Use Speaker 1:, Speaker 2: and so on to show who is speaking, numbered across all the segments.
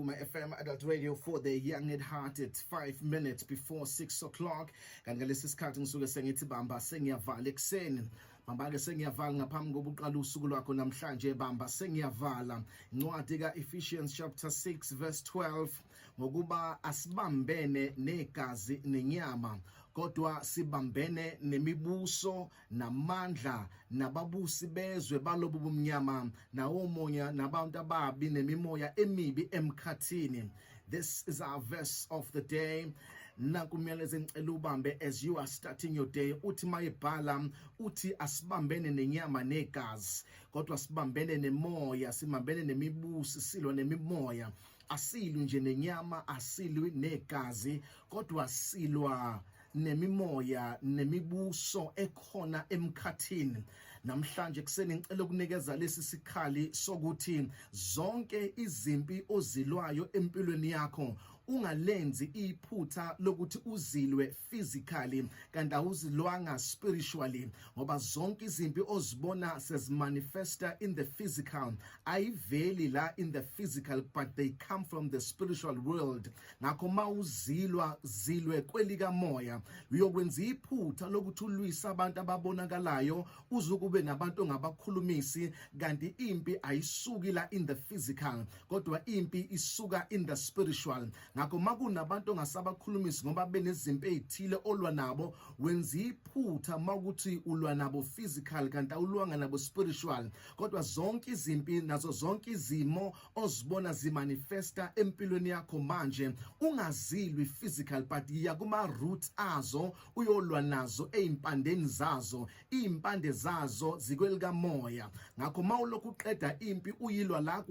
Speaker 1: Vuma FM, Adult Radio for the young at heart. It's 5 minutes before 6 o'clock. Kanti ngalesi sikhathi ngisuke sengithi bamba sengiyavala ekuseni. Bamba ke sengiyavala ngaphambi kokuqala usuku lwakho namhlanje, bamba sengiyavala. Incwadi kaEphesians chapter 6 verse 12: ngokuba asibambene negazi nenyama, kodwa sibambene nemibuso namandla nababusi bezwe balobu bumnyama, nawomoya nabantu ababi nemimoya emibi emkhathini. This is our verse of the day. Nanku umyalezo engicela ubambe as you are starting your day. Uthi mayibhala uthi asibambene nenyama negazi, kodwa sibambene nemoya, sibambene nemibusi, silwa nemimoya. Asilwi nje nenyama, asilwi negazi, kodwa silwa nemimoya nemibuso ekhona emkhathini. Namhlanje kuseni ngicela ukunikeza lesi sikhali sokuthi zonke izimpi ozilwayo empilweni yakho, ungalenzi iphutha lokuthi uzilwe physically kanti awuzilwanga spiritually, ngoba zonke izimpi ozibona sezimanifesta in the physical ayiveli la in the physical, but they come from the spiritual world. Ngakho mawuzilwa, zilwe kwelikamoya. Uyokwenza iphutha lokuthi ulwise abantu ababonakalayo, uzukube nabantu ongabakhulumisi, kanti impi ayisuki la in the physical, kodwa impi isuka in the spiritual. Ngakho makunabantu ongasabakhulumisi ngoba benezimpi ezithile olwa nabo, wenza iphutha makuthi ulwa nabo physical kanti awulwanga nabo spiritual. Kodwa zonke izimpi nazo zonke izimo ozibona zimanifesta empilweni yakho manje, ungazilwi physical, but iya kuma roots azo, uyolwa nazo ezimpandeni zazo. Impande zazo zikwelikamoya. Ngakho mawulokhu uqeda impi uyilwa la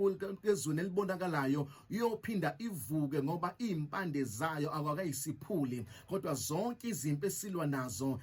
Speaker 1: ezweni elibonakalayo, iyophinda ivuke ngoba impande zayo akwakayisiphuli. Kodwa zonke izimpi esilwa nazo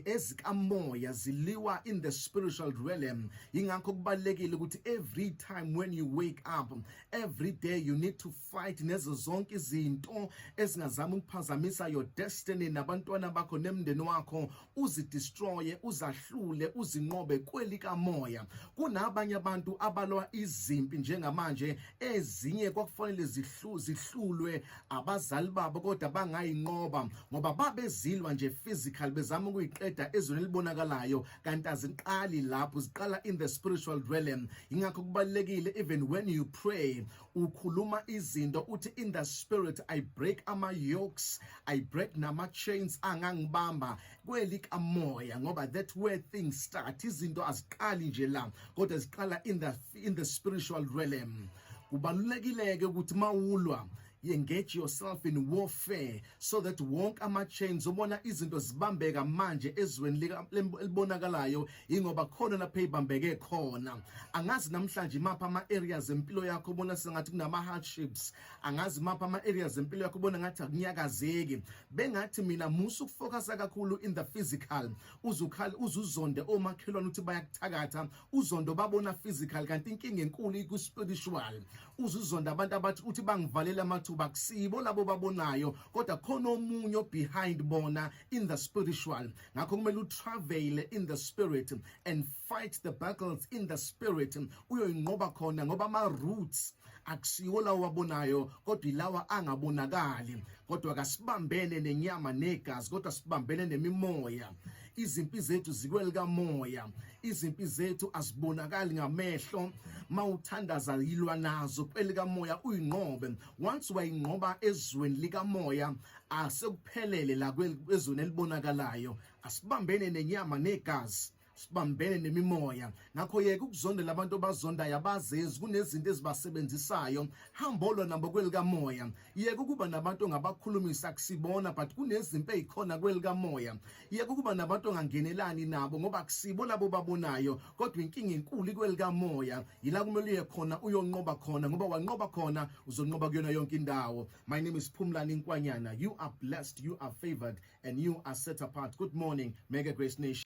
Speaker 1: ezikamoya, ziliwa in the spiritual realm. Ingakho kubalulekile ukuthi every time when you wake up, every day, you need to fight nezo zonke izinto ezingazama ukuphazamisa your destiny nabantwana bakho nemndeni wakho, uzidestroye, uzahlule, uzinqobe kwelikamoya. Kunabanye abantu abalwa izimpi njengamanje, ezinye kwakufanele zihlulwe abazali babo, kodwa bangayinqoba ngoba babezilwa nje physical, bezama ukuyiqeda ezweni elibonakalayo, kanti aziqali lapho, ziqala in the spiritual realm. Ingakho kubalulekile, even when you pray, ukhuluma izinto uthi, "In the spirit I break ama yokes, I break nama chains angangibamba kwelikamoya," ngoba that where things start. Izinto aziqali nje la, kodwa ziqala in the spiritual realm. Kubalulekile ke ukuthi mawulwa, engage yourself in warfare so that wonke ama chains ubona izinto zibambeka manje ezweni elibonakalayo, ingoba khona lapha ezibambeke khona. Angazi namhlanje mapha ama areas empilo yakho ubona sengathi kunama hardships. Angazi mapha ama areas empilo yakho ubona ngathi akunyakazeki. Bengathi mina musu ukufocusa kakhulu in the physical, uzukhala uzuzonde omakhelwane uthi bayakuthakatha, uzondo babona physical, kanti inkinga enkulu iku spiritual. Uzuzonda abantu abathi uthi bangivalela amathuba, kusibo labo babonayo, kodwa khona omunye behind bona in the spiritual. Ngakho kumele utravel in the spirit and fight the battles in the spirit, uyoyinqoba khona, ngoba ama roots akusiwo lawo wabonayo, kodwa ilawa angabonakali. Kodwa kasibambene nenyama negazi, kodwa sibambene nemimoya. Izimpi zethu zikwelikamoya, izimpi zethu azibonakali ngamehlo. Mawuthandaza, yilwa nazo kwelikamoya, uyinqobe. Once wayinqoba ezweni likamoya, asekuphelele la ezweni elibonakalayo. Asibambene nenyama negazi, sibambene nemimoya. Ngakho yeke ukuzondela abantu abazondayo, abazezi kunezinto ezibasebenzisayo, hambolwa nabo kwelikamoya. Yeke ukuba nabantu ongabakhulumisa, kusibona, but kunezimpi ezikhona kwelikamoya. Yeke ukuba nabantu ongangenelani nabo, ngoba kusibo labo babonayo, kodwa inkinga enkulu kwelikamoya. Yila kumele uye khona, uyonqoba khona, ngoba wanqoba khona, uzonqoba kuyona yonke indawo. My name is Phumlani Nkwanyana. You are blessed, you are favored and you are set apart. Good morning, Mega Grace Nation.